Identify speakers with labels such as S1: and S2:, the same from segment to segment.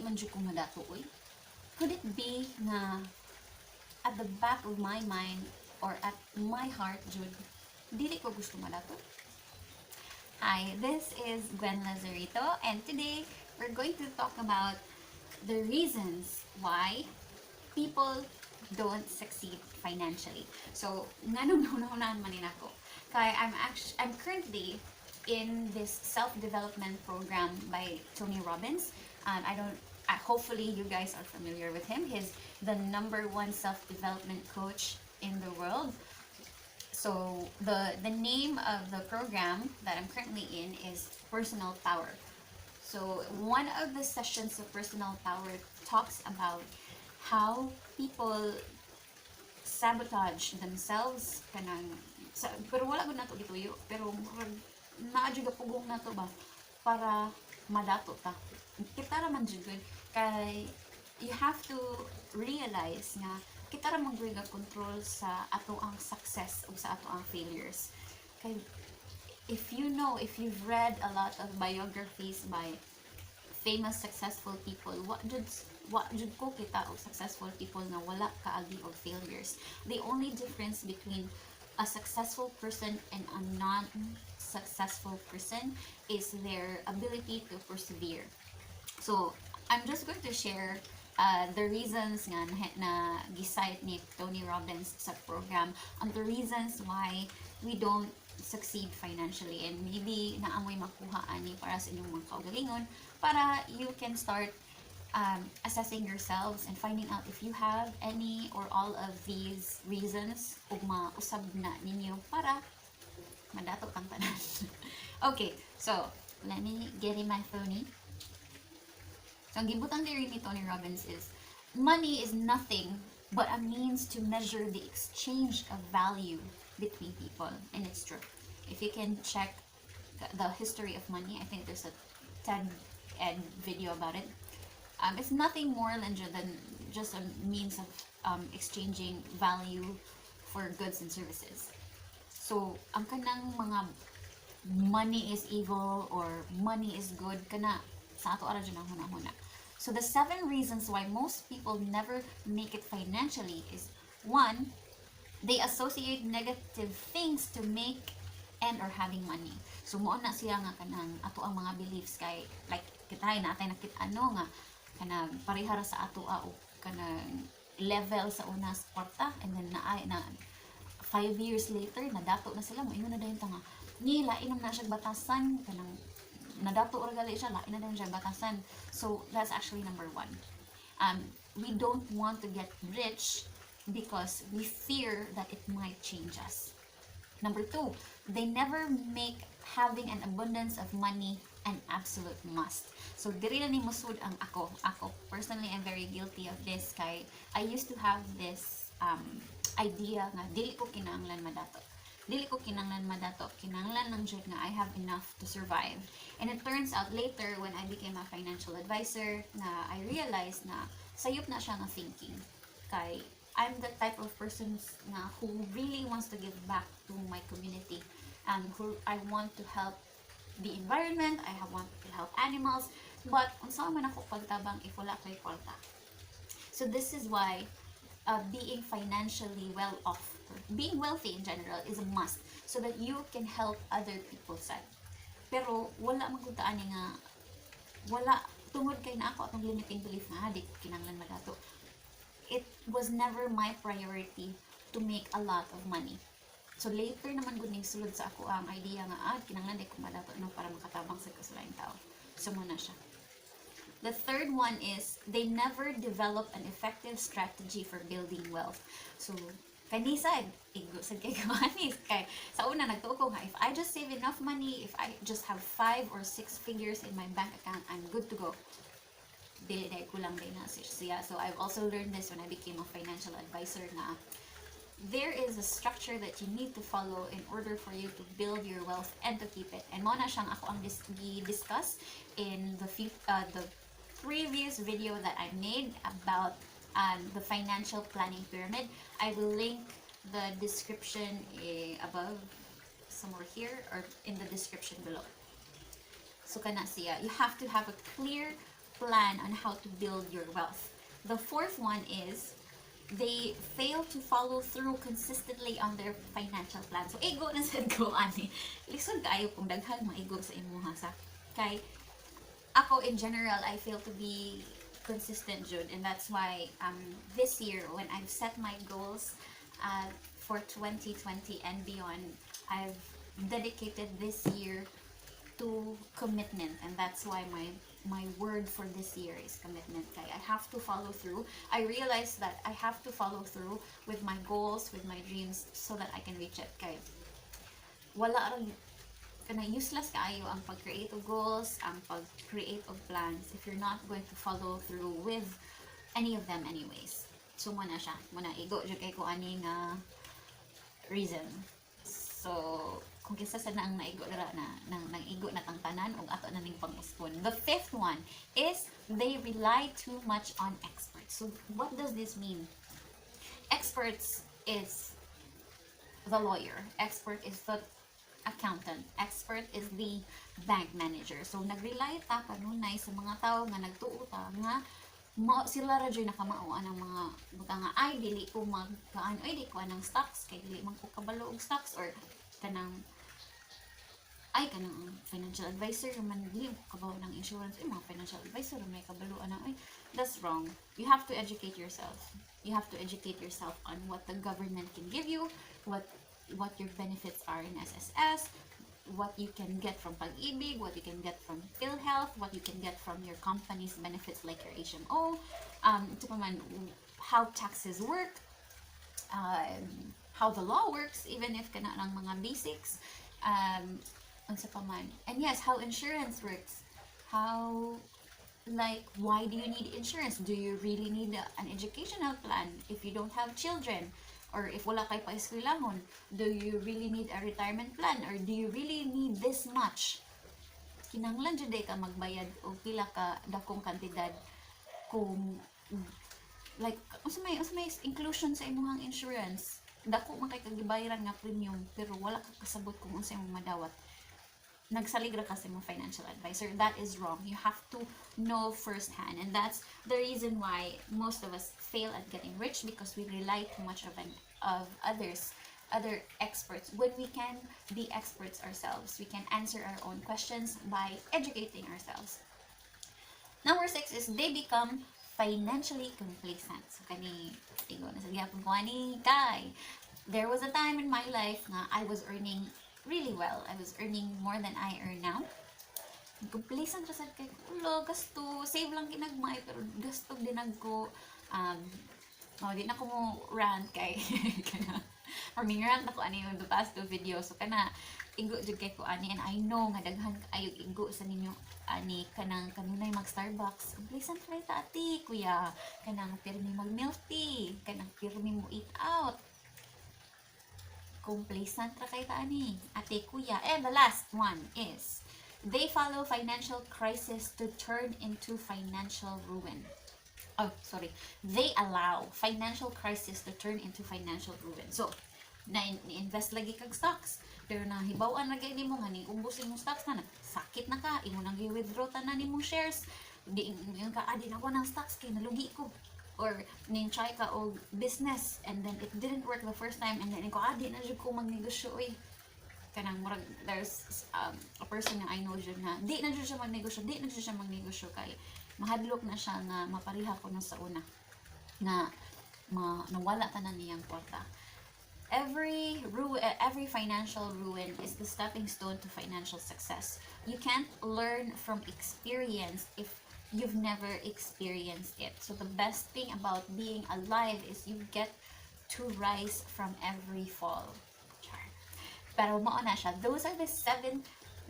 S1: Man jud ko madato oy. Could it be nga at the back of my mind or at my heart jud dili ko gusto madato? Hi, this is Gwen Lazarito, and today we're going to talk about the reasons why people don't succeed financially. So, nganong nahunahunaan man ni nako? Kay I'm currently in this self-development program by Tony Robbins. I don't hopefully you guys are familiar with him. He's the number one self-development coach in the world. So the name of the program that I'm currently in is Personal Power. So one of the sessions of Personal Power talks about how people sabotage themselves kanang sa, pero wala gud nato gituyo, pero murag naa jud pugong nato ba para madato ta. Kita ra man jud gud kay you have to realize nga kita ra man gud control sa atoang success o sa atoang failures. Kay if you've read a lot of biographies by famous successful people, wa jud ko kita og successful people nga wala kaagi og failures. The only difference between a successful person and a non-successful person is their ability to persevere. So I'm just going to share the reasons nga na gi-cite ni Tony Robbins sa program on the reasons why we don't succeed financially, and maybe naa moy makuha ani para sa inyong mga kaugalingon para you can start assessing yourselves and finding out if you have any or all of these reasons ug mausab na ninyo para madato kang tanan. Okay, so let me get in my phone. So, ang gibutang diri ni Tony Robbins is, money is nothing but a means to measure the exchange of value between people. And it's true. If you can check the history of money, I think there's a TED Ed video about it. It's nothing more than just a means of exchanging value for goods and services. So, ang kanang mga money is evil or money is good, kana sa ato ara jud ang huna-huna. So the seven reasons why most people never make it financially is, one, they associate negative things to make and or having money. So mao na siya nga kanang atoang mga beliefs kay like kita na atay nakit ano nga kanang parehara sa ato o kanang level sa una sa kwarta, and then na 5 years later nadato na sila, moingon na dayon ta nga ni lain na siya batasan, kanang nadato ra gali siya, lain na dayon siya batasan. So that's actually number one. We don't want to get rich because we fear that it might change us. Number two, they never make having an abundance of money an absolute must. So, diri na ni musud ang ako. Ako, personally, I'm very guilty of this kay I used to have this idea nga dili ko kinahanglan madato. Dili ko kinahanglan madato. Kinahanglan lang jud nga I have enough to survive. And it turns out later when I became a financial advisor na I realized na sayop na siya nga thinking. Kay I'm the type of person na who really wants to give back to my community and who I want to help the environment, I have want to help animals, but unsa man ako pagtabang if wala ko'y kwarta? So this is why being financially well off, or being wealthy in general, is a must so that you can help other people sad. Pero wala man gud ta ani nga wala tungod kay naa ko atong limiting belief nga di ko kinahanglan madato. It was never my priority to make a lot of money. So later naman gud ning sulod sa akoang idea nga kinahanglan di ko madato no para makatabang sa laing tao. So mao na siya. The third one is they never develop an effective strategy for building wealth. So kani sad igo sad kay ani kay sa una nagtuo ko nga if I just save enough money, if I just have five or six figures in my bank account, I'm good to go. Dili diay, kulang diay na siya. So I've also learned this when I became a financial advisor na there is a structure that you need to follow in order for you to build your wealth and to keep it. And mao na siyang akoang discuss in the previous video that I made about the financial planning pyramid. I will link the description above somewhere here or in the description below. So kana siya, you have to have a clear plan on how to build your wealth. The fourth one is they fail to follow through consistently on their financial plan. So, igo na sad ko ani. Lisod kaayo kung daghan maigo sa imuha sa kay ako in general, I fail to be consistent, jud. And that's why this year, when I've set my goals for 2020 and beyond, I've dedicated this year to commitment. And that's why my word for this year is commitment. Kay I have to follow through. I realize that I have to follow through with my goals, with my dreams, so that I can reach it. Kay wala ra kana, useless kaayo ang pag-create of goals, ang pag-create of plans, if you're not going to follow through with any of them anyways. So mao na siya. Mao na igo jud kay ko ani nga reason. So kung kinsa sa na ang naigo dira na nang nang igo na tang tanan ug ato na ning pang-uspon. The fifth one is they rely too much on experts. So what does this mean? Experts is the lawyer. Expert is the accountant. Expert is the bank manager. So nag-rely ta kanunay sa mga tao nga nagtuo ta nga mao sila ra jud nakamao anang mga butang nga ay dili ko magkaan, ay di ko anang stocks kay dili man ko kabalo og stocks, or kanang ay kanang financial advisor man, dili ko kabalo ng insurance, ay mga financial advisor may kabalo anang ay. That's wrong. You have to educate yourself. You have to educate yourself on what the government can give you, what your benefits are in SSS, what you can get from Pag-ibig, what you can get from PhilHealth, what you can get from your company's benefits like your HMO, ito pa man, how taxes work, how the law works, even if kana lang mga basics, unsa pa man. And yes, how insurance works. How, like, why do you need insurance? Do you really need an educational plan if you don't have children? Or if wala kay paeskwelahon? Do you really need a retirement plan? Or do you really need this much? Kinahanglan jud ka magbayad og pila ka dakong kantidad kung like unsa may inclusion sa imong insurance. Dako man kay kag gibayaran nga premium pero wala ka kasabot kung unsa imong madawat, nagsalig ra ka sa imong financial advisor. That is wrong. You have to know firsthand, and that's the reason why most of us fail at getting rich, because we rely too much of others, other experts, when we can be experts ourselves. We can answer our own questions by educating ourselves. Number six is they become financially complacent. So kani igo na sa gihapon ko ani kay there was a time in my life nga I was earning really well. I was earning more than I earn now. Complacent ra sad kay ko. Ulo, gasto, save lang ginagmay pero gasto dinag ko. Oh, di na ko mo rant kay kana or mi rant ako ani yung the past two videos. So kana igo jud kay ko ani, and I know nga daghan kaayo igo sa ninyo ani. Kanang kanunay mag Starbucks, complacent ra ta, ate, kuya. Kanang pirmi mag milk tea, kanang pirmi mo eat out, complacent ra kay ta ani, ate, kuya. And the last one is they follow financial crisis to turn into financial ruin. Oh, sorry, they allow financial crisis to turn into financial ruin. So na invest lagi kag stocks pero nahibaw-an ra gyud nimo nga ni ubos imong stocks na, sakit na ka, imo nang gi-withdraw tanan nimong shares. Di ingon ka, "Ah, di na ko ng stocks kay nalugi ko." Or ning try ka og business and then it didn't work the first time and then ko, "Ah, di na jud ko magnegosyo oy." Kanang murag there's a person nga I know jud na di na jud siya magnegosyo, di na jud siya magnegosyo kay mahadlok na siya nga mapareha ko no sa una nga ma nawala tanan niyang kwarta. Every financial ruin is the stepping stone to financial success. You can't learn from experience if you've never experienced it. So the best thing about being alive is you get to rise from every fall. Char. Pero mao na siya. Those are the seven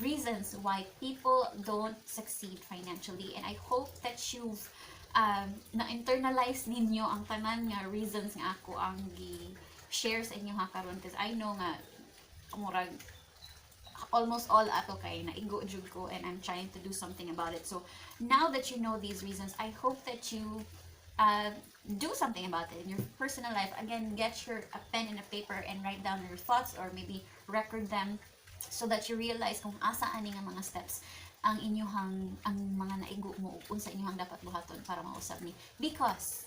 S1: reasons why people don't succeed financially. And I hope that you've na-internalize ninyo ang tanan nga reasons nga ako ang gi-share sa inyo ha karon, because I know nga murag almost all ato kay naigo jud ko and I'm trying to do something about it. So now that you know these reasons, I hope that you do something about it in your personal life. Again, get your a pen and a paper and write down your thoughts or maybe record them. So that you realize kung asa ani nga mga steps ang inyuhang ang mga naigo mo ug unsa inyuhang dapat buhaton para mausab ni, because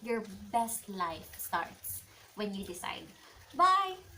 S1: your best life starts when you decide. Bye.